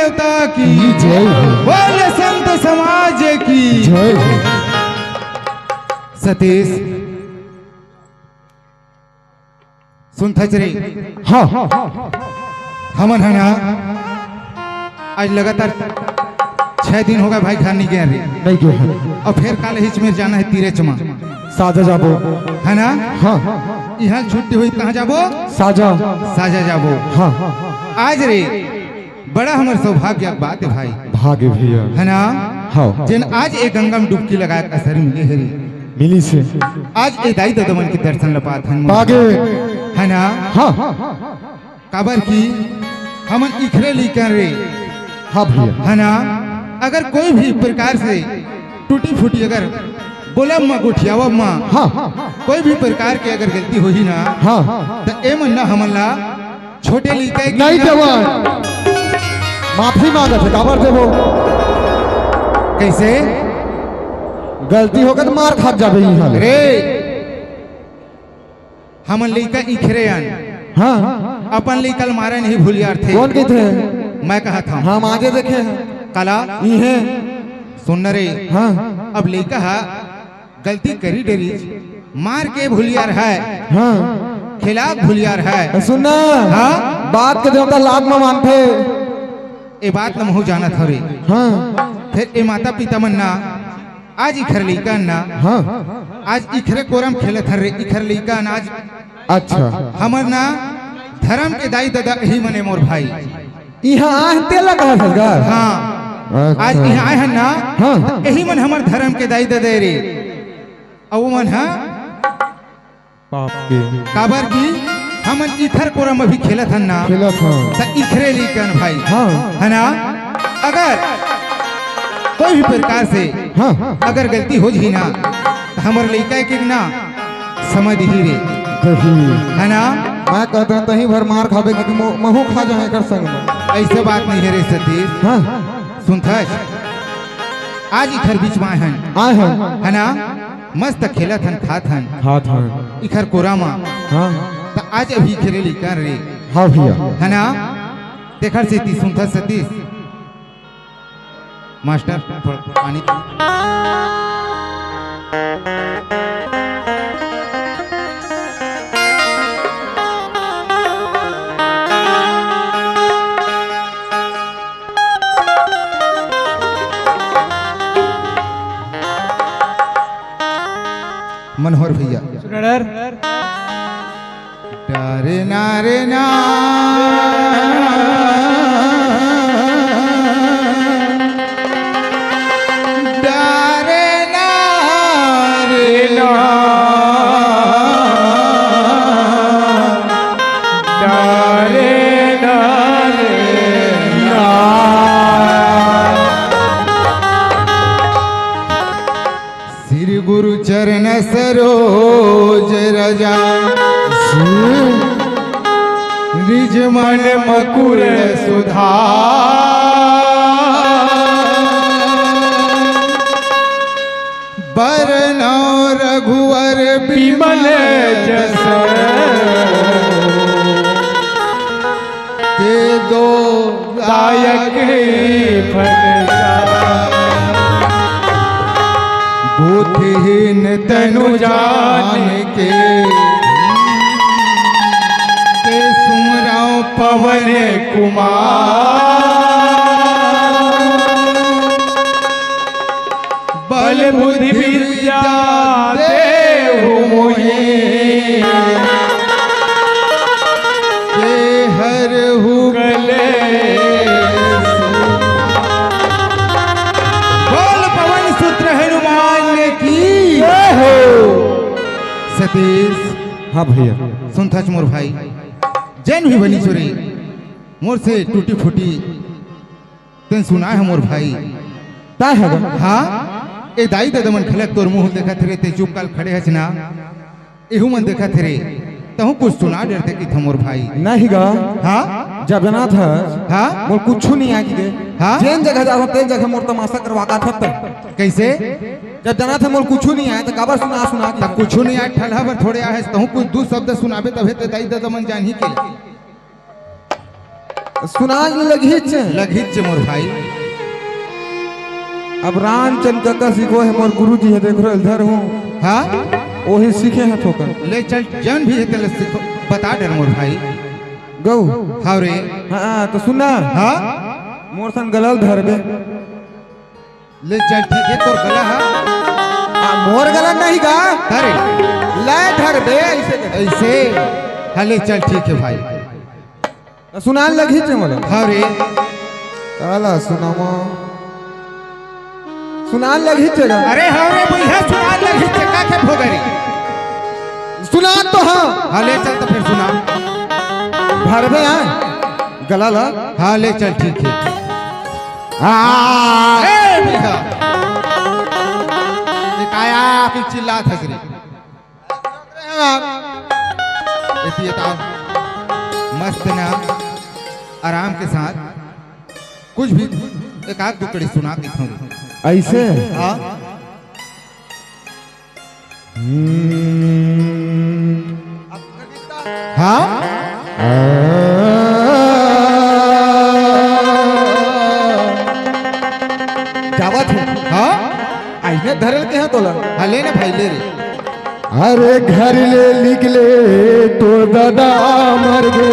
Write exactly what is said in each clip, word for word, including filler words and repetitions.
देवता की जय हो। बोल संत समाज की जय हो। सतीश, सुनथच रे। हाँ। हमन ह ना, आज लगातार छह दिन हो गए भाई, घर नहीं गए रे। नहीं गए हैं। और फिर काल हिच में जाना है तीरच मा। साजा जाबो। है ना? हाँ। यहाँ छुट्टी हुई, कहाँ जाबो? साजा। साजा जाबो। हाँ। आज रे, बड़ा हमर सौभाग्य के बात है भाई। भाग्य भैया। है ना? हाँ। जेन आज ए गंगा में डुबकी लगाए के असर मिले हे रे। मिली से। आज ए दाई ददा मन के दर्शन ल पात हन। पागे। है ना? हाँ। काबर कि हमन इखरे लइका रे। हाँ भैया। है ना? अगर कोई भी प्रकार से टूटी फूटी अगर बोलब म, गोठियावब म, हाँ। कोई भी प्रकार के अगर गलती होही ना, हाँ। त ए मन ना हमन ला छोटे लइका के नहीं ना देवय। माफी मांगत हे, काबर देबो? कैसे? गलती होगे त मार खात जाबे इहाँ ले। रे, हमन लइका इखरे अन। हाँ। अपन लइका ल मारे नहीं भूलियारथे। कोन कहिथे? मैं कहत हँव। हम आजे देखे हन। काला? इहे। सुन न रे। हाँ। अब लइका ह गलती करी डरिस, मार के भूलियारहय। हाँ। खेला के भूलियारहय। सुन ना। हाँ? बात के देवता लात म मानथे। ए बात ल महूँ जानत हँव रे। हाँ। फेर ए माता पिता मन ना, आज इखर लइका ना, हाँ। आज इखरे कोरा म खेलत हन रे, इखर लइका ना आज। अच्छा। हमर ना धरम के दाई ददा एही मन ए मोर भाई। इहाँ आए हन तेला कहत हस गा? हाँ। अच्छा। आज इहाँ आए हन ना, हाँ। त एही मन हमर धरम के दाई ददा ए रे। अउ ओ मन ह बाप के। काबर कि हमन इखर कोरा म भी खेलत हन ना। खेलत हन। त इखरे लइका अन भाई। हाँ। है ना? अगर कोई भी प्रकार से हाँ। अगर गलती हो जही ना, त हमर लइका के ना समय दिही रे। दिही। है ना? मैं कहत हँव तहीं भर मार खाबे, क्योंकि मो-, महूँ खा जाहूँ एकर संग में। अइसे बात नहीं हे रे सतीश। हाँ। सुनथस? आज इखर बीच म आए हन। आए हन। है ना? मस्त खेलत हन, खात हन। खात हन। इखर कोरा म। हाँ। त आज अभी खेले लइका रे। हाँ भैया। है ना? तेखर सेती सुनथस सतीश। मास्टर, थोड़ा पानी। मनोहर भैया। सुनर। डारे नारे ना। डारे नारे ना। डारे नारे ना। श्री गुरु चरण सरोज रजा, निज मन मकुर सुधार। बरनउँ रघुवर बिमल जस, ते दो दायक फल। बुद्धिहीन तनु जान के, ते सुमरउँ पवन कुमार। बल बुद्धि विद्या देहु मोहि, ते हरहु कलेश। बोल पवन सुत हनुमान की जय हो। सतीश। हाँ भैया। सुनथस मोर भाई, जेन भी बनिस रे, मोर से टूटी फूटी तेन सुनाए हे मोर भाई। ताय हे गा? हाँ, ए दाई ददा मन घलक तोर मुँह देखत हे रे, ते चुप काल खड़े हस ना, एहू मन देखत हे रे, तहूँ कुछ सुना डरते कि था मोर भाई। नहीं गा। हाँ? जब जानत हस, हाँ? मोर कुछू नहीं आय कि गे। हाँ? जेन जगह जाथँव, तेन जगह मोर तमाशा करवा का थत। कैसे? जब जानत हस मोर कुछू नहीं आय, त काबर सुना, सुना के? त कुछू नहीं आय, ठलहा बर थोड़े आय हस, तहूँ कुछ दू शब्द सुनाबे, तभे ते दाई ददा मन जानही के। सुनान लगहीच। लगहीच मोर भाई। अब रामचंद कका सिखो हे, मोर गुरुजी हे, देख रो इधर हूँ। हाँ? ओही सीखे हे थोकन। ले चल, जन भी हे तेला सिखो, बता डर मोर भाई। गौ। हाँ रे। हाँ, तो सुना। हाँ? मोर सन गला ल धरबे। ले चल ठीक हे, तोर गला हा। आ, मोर गला नहीं गा। अरे। ले धरबे, ऐसे कर। ऐसे? हाँ, ले चल ठीक हे भाई। त सुनान लगहीच हे मोला। हाँ रे। काला सुनावा। सुनान लगहीच हे गा। अरे हाँ रे भैया, सुनान लगहीच हे, का के भोगरी? सुनान तो हाँ। हाँ, ले चल तो फिर सुना। धरबे हाँ। गला ला। हाँ, ले चल ठीक हे। हाँ। ए भैया। ये काया की चिल्लात हस रे। एती एता मस्त ना आराम के साथ कुछ भी एक आध टुकड़ी सुना के खाऊं। ऐसे? हाँ। हम्म। हाँ? जावत हे। हाँ? आईने धरल के हाँ तोला। हाँ, ले ना भाई, ले रे। अरे घर ले निकले तोर दादा मर गे।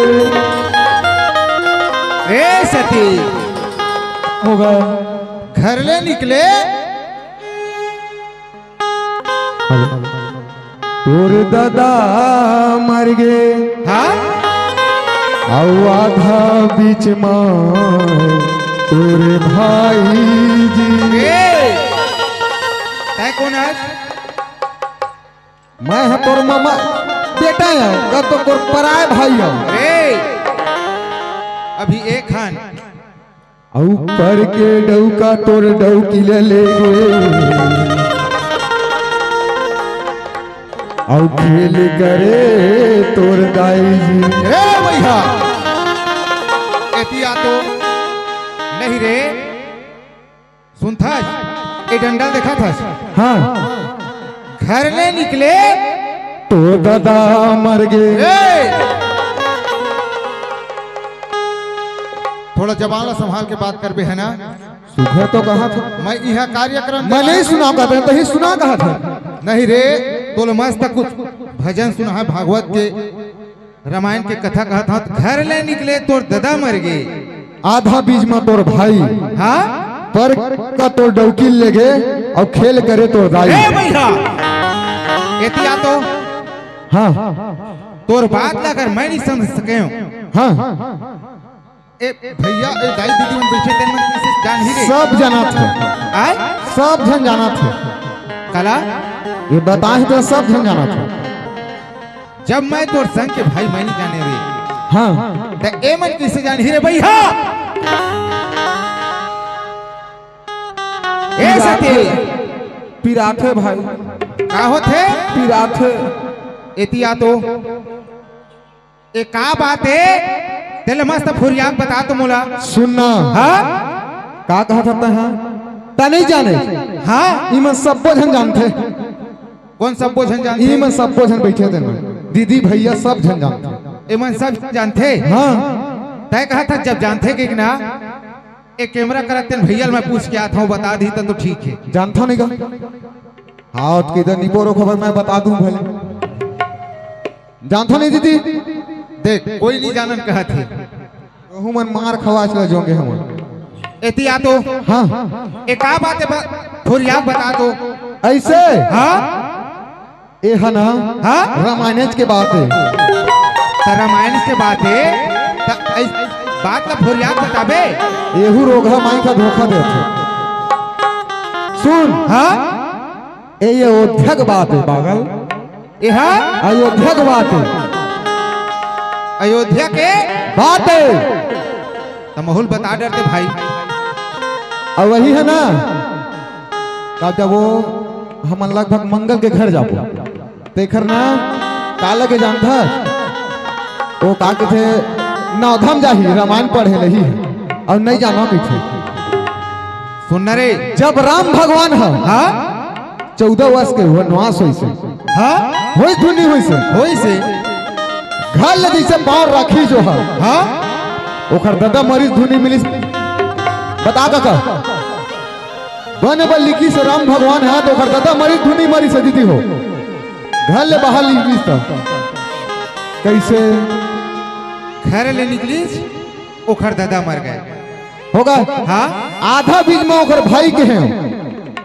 ए सती। होगा। घर ले निकले। तोर दादा मर गे। हाँ? अउ आधा बीच म तोर भाई जी। ए! तैं कोन हस? मैं ह तोर मामा बेटा हूँ, का तो तोर पराय भाई हूँ। ए! अभी एक हन। अउ पर के डौका तोर डौकी ले ले गे। अउ खेल करे तोर दाई जी। रे भैया, एतिया तो नहीं रे। सुनथस, ए डंडा देखत हस? हाँ। घर ले निकले। तोर दादा मर गे। ए! थोड़ा जबान ला संभाल के बात करबे, है ना? सुघर तो कहा था। मैं यह कार्यक्रम मैं नहीं सुना कहते, तो ही सुना कहा था। नहीं रे, तोला मस्त कुछ भजन सुना है भागवत के। रामायण के कथा कहत हंव, घर ले निकले तोर ददा मर गे। आधा बीच म तोर भाई। हाँ? पर का तोर डौकी ले गे अउ खेल करे तोर दाई। ए भैया, एतिया तो हाँ। तोर बात ला अगर मैं नहीं समझ सके हूँ। हाँ। ए भैया, ए दाई दीदी मन बैठे तेन मन किसे जान ही रे। सब जानत हे। आय? सब झन जानत हे। काला? ये बताही तो सब झन जानत हे। जब मैं तोर संग के भाई मैं नहीं जाने रे। हाँ। त ए मन किसे जान ही रे भैया? ए सती। पिराथे भाई। का होथे? पिराथे। एतिया तो। ए का बात हे? तेला मस्त फुरिया के बता तो मोला। सुन ना। हाँ? का कहत हस तैं हा? तैं नहीं जाने। हाँ? इमन सब्बो झन जानथे। कोन सब्बो झन जानथे? इमन सब्बो झन बैठे तेन। दीदी भैया सब झन जानथे। इमन सब जानथे? हाँ। तैं कहत हस जब जानथे के ना, ए कैमरा करत तेन भैया ल मैं पूछ के आत हंव, बता दी त तो ठीक हे। जानथो नहीं का? हाँ, तो किधर निपोरो खबर मैं बता दूं भले। जानथो नहीं दीदी? देख, कोई नहीं जानन कहत हे। कहूँ मन मार खवा चला जोंगे हम। एतिया तो। हाँ। ए का बात हे बा-, फुरिया बता दो। ऐसे? हाँ? ए ह ना हाँ? रामायण के बात हे। त रामायण के बात हे, त ऐस-, बात ला फुरिया बताबे। एहू रोगहा माई का धोखा देथे। सुन। हाँ? ए अयोध्या के बात हे, पागल। ए हा? अयोध्या के बात हे। अयोध्या के? बात हे। त महूं ल बता डरते भाई। अउ वही हे ना, तब जब वो हमन लगभग मंगल के घर जाबो, तेखर ना का लगे जानथस? वो का कथे, नवधा म जाही, रामायण पढ़े ल ही हे, अउ नहीं जाना पीछे। सुन ना रे। जब राम भगवान ह हाँ? चौदह वर्ष के वनवास होइस हे। हाँ? होइस धुन नहीं होइस हे? होइस हे। घर ले जैसे पाँव राखिस ओ ह। हाँ? ओखर ददा मरिस धुन नइ मिलिस। बता काका। बने बर लिखिस राम भगवान ह, त ओखर ददा मरिस धुन नइ मिलिस दीदी हो। घर ले बाहर निकलिस त। कइसे? घर ले निकलिस, ओखर ददा मर गे। होगा? हाँ? आधा बीच म ओखर भाई के हे।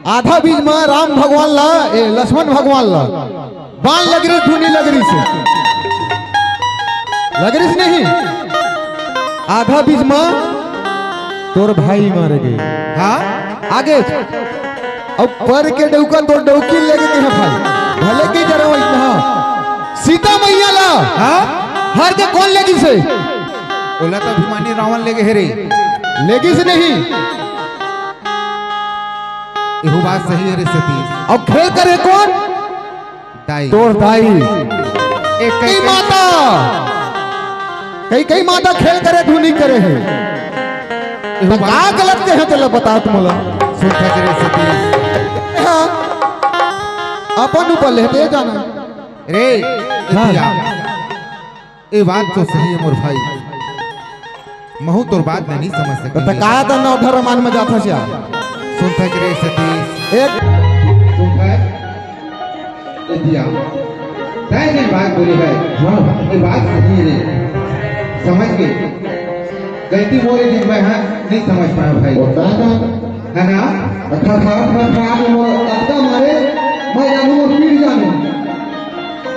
आधा बीच म राम भगवान ला, ए, लक्ष्मण भगवान ला बाण लग रिस, धुन नइ लग रिस। लग रिस नहीं। आधा बीच म तोर भाई मर गे। हाँ? आगे। अब पर के डउका तोर डउकी लेगे के हे भाई। भले के जरा वही, हाँ। सीता मैया ला। हाँ? हर के कोन लेगिस हे? ओला तो अभिमानी रावण लेगे हे रे। लेगिस नहीं। एहू बात सही हे रे सतीश। अब खेल करे कोन? दाई। तोर दाई। ए, कई कई माता। कई कई माता खेल करे, धुन नइ करे हे। एहू त बात का गलत कहे तेला बता त मोला। सुन फजरे सतीश। हाँ। अपन ऊपर लेते जाना। रे, हाँ। ए बात तो सही हे मोर भाई। महूँ तोर बात ला नइ समझ सके। त का त नवधर्म मान म जाथस यार। सुन फजरे सतीश। एक। सुन फज। ए दिया। तैं जेन बात बोले हे। हाँ। ए बात सही हे रे। समझ गे। गलती मोर हे, मैं ह नइ समझ पाएँव भाई। हे ना? अच्छा, खा, खा, खा, मोर अतका मारे, मैं जानहूँ मोर पीठ जानहूँ।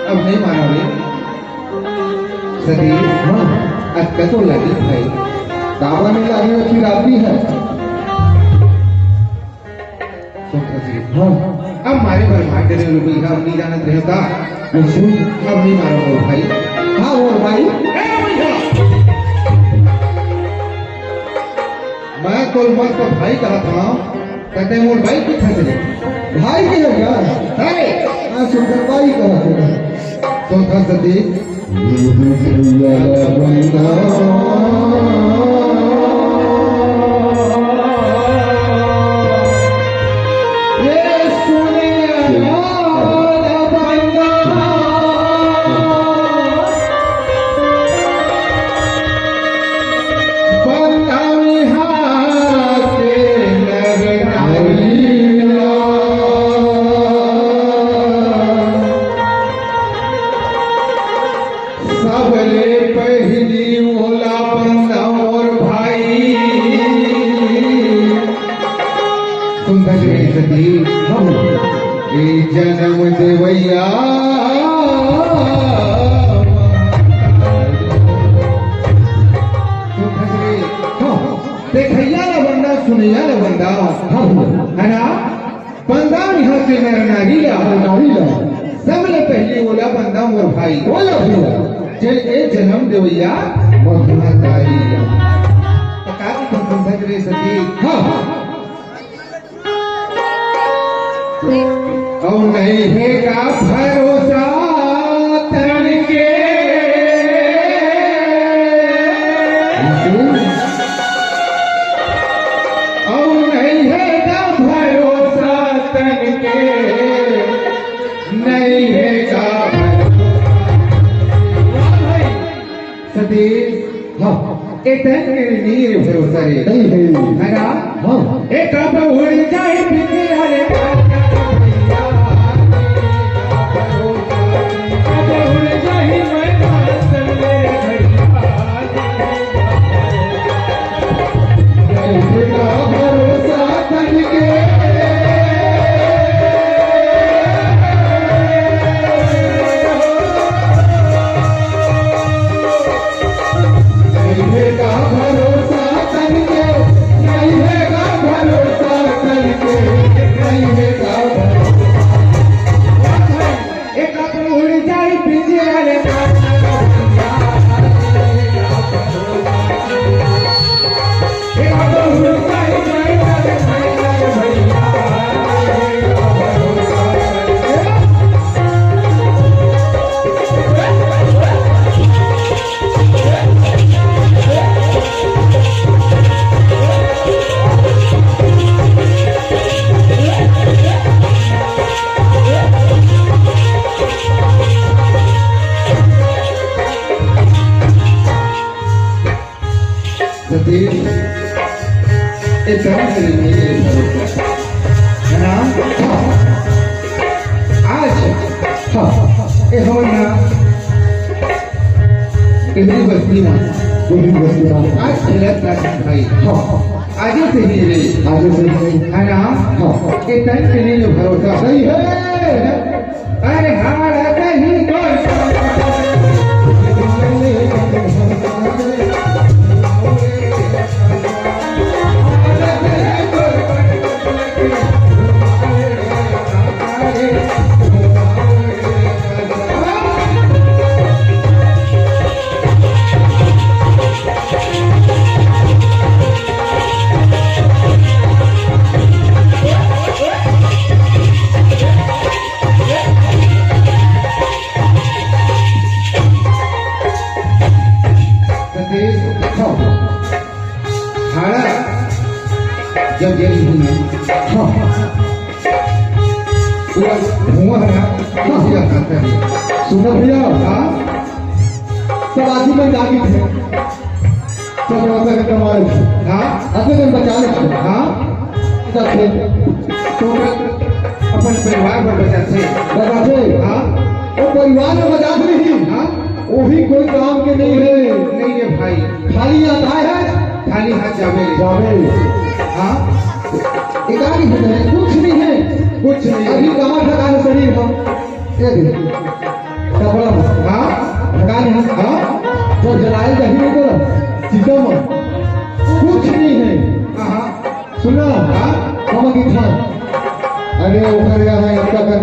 अब नइ मारव रे। सतीश, हाँ। अतका तो लगिस भाई। काबर नइ लगिस, अतकी रात भी हे। सुन सतीश। हाँ। अब मारे बर मार डरे लोग, अब नइ जानत रहे का? अच्छा। अब नइ मारव मोर भाई। हाँ, मोर भाई। ए भैया! मैं कोई मस्त भाई कहत हँव, त तैं मोर भाई के खतरे। भाई के हो क्या? अरे! हाँ, सुंदर भाई कहत हँव। सुन सतीश। सबले पहिली ओला बंदा मोर भाई। सुन फजरे सतीश। हाँ। ए जनम देवइया। सुन फजरे। हाँ। देखइया ला बंदा, सुनइया ला बंदा। हाँ। हे ना? बंदा इहाँ के नर नारी ला। नर नारी ला। सबले पहिली ओला बंदा मोर भाई। ओला भैया। जेन ए जनम देवइया महतारी ला। त का कहिथन सुन फजरे सतीश? हाँ, हाँ। अउ नइ हे का भरोसा तन के। अउ नइ हे का भरोसा तन के, नइ हे का भरोसा। वाह भाई। सतीश, हाँ। ए तन के नइ हे भरोसा रे। नइ हे। हे ना? हाँ। ए कब उड़ जाही बिजली रे। ये धर्म से नहीं है, ये धर्म से। है ना? आज, हाँ, ये हमन ना, इमरी बस्ती में, इमरी बस्ती में। आज खेलत रहिस भाई। हाँ। आजे से ही रे। आजे से ही। है ना? हाँ। ये तन के लिए जो भरोसा। सही है। अरे हार कहीं कोई। सतीश, हाँ। हाड़ा जब गेली हूँ ना, हाँ। पूरा धुआं है ना, हाँ। इसी का खाते हैं। सुनो भैया, हाँ। सब आदमी में जागी थे। सब रोता के कमाल थे। हाँ। अपने दिन बचा ले थे। हाँ। तब थे। तो अपन परिवार पर बचा थे। बचा थे। हाँ। वो परिवार में बचा थे नहीं। हाँ। वो भी कोई काम के नहीं है। नहीं है भाई। खाली आता है। खाली हाथ जावे। जावे। हाँ। एक आदमी है, कुछ नहीं है। कुछ नहीं है। अभी कहाँ ठिकाने शरीर हम। ये दे। कपड़ा में। हाँ? भगवान हम, हाँ? जो जलाए दही में तो चिता में कुछ नहीं है। हाँ, हाँ। सुना? हाँ? हम की था। अरे, ओकर यहाँ है आपका कर,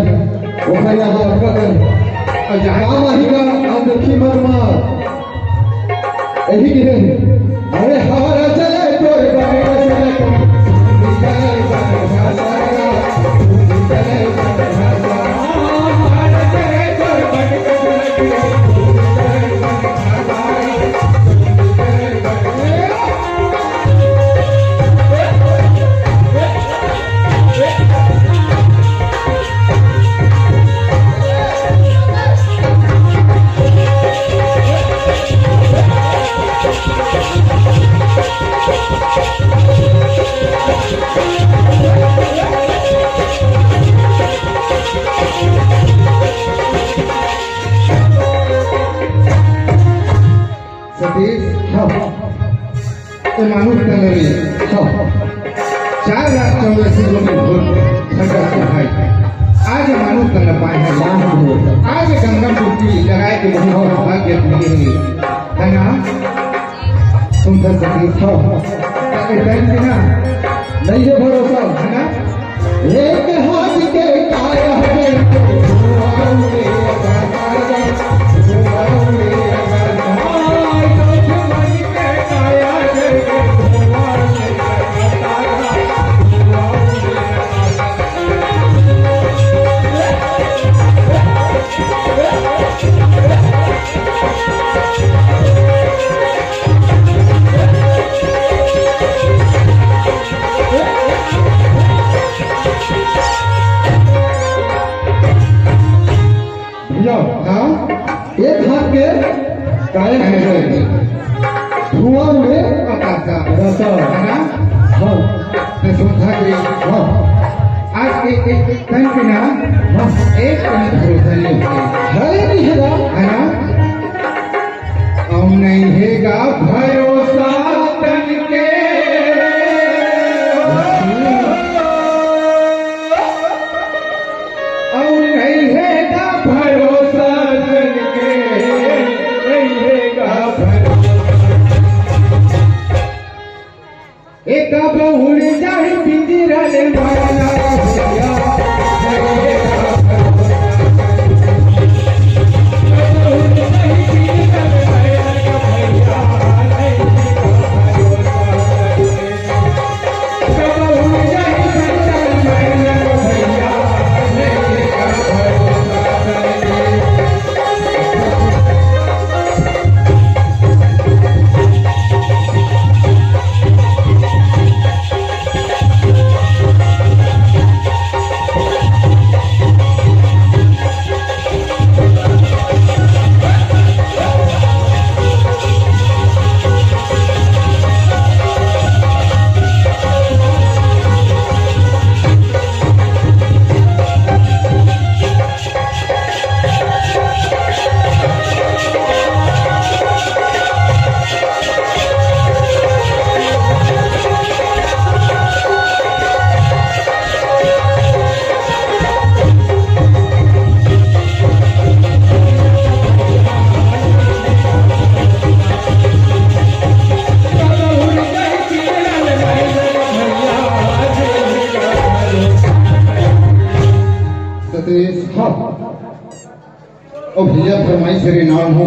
ओकर यहाँ है आपका कर। और जहाँ काम आही का, आप देखी मत मार। यही की है। अरे हमारा चले तोरे बने का चले। सतीश, हाँ। ये मानुष तन में, हाँ। चार लाख चौरासी लोग में वोट खर्चा किया है। आज ये मानुष तन पाए हैं। आज गंगा डुबकी लगाए के बहुत भाग्य दिए हैं। है ना? सुंदर सतीश, हाँ। ताकि time की ना, नहीं है भरोसा। है ना? एक हाथ के काया है। भैया, हाँ? एक हाथ के काया है। धुआं उड़े आकाश का। रहता। है ना? हाँ। मैं समझा कि हाँ। आज एक, एक तन के ना, हाँ। एक तन भरोसा नहीं है। है नहीं है ना? है ना? अउ नइ हे गा भरोसा तन के। अउ नइ हे गा भरोसा तन के, नइ हे गा भरोसा। ए कब उड़ जाही पिंजरा ले माया लागे भैया। अउ भैया फरमाइश रे नाम हो।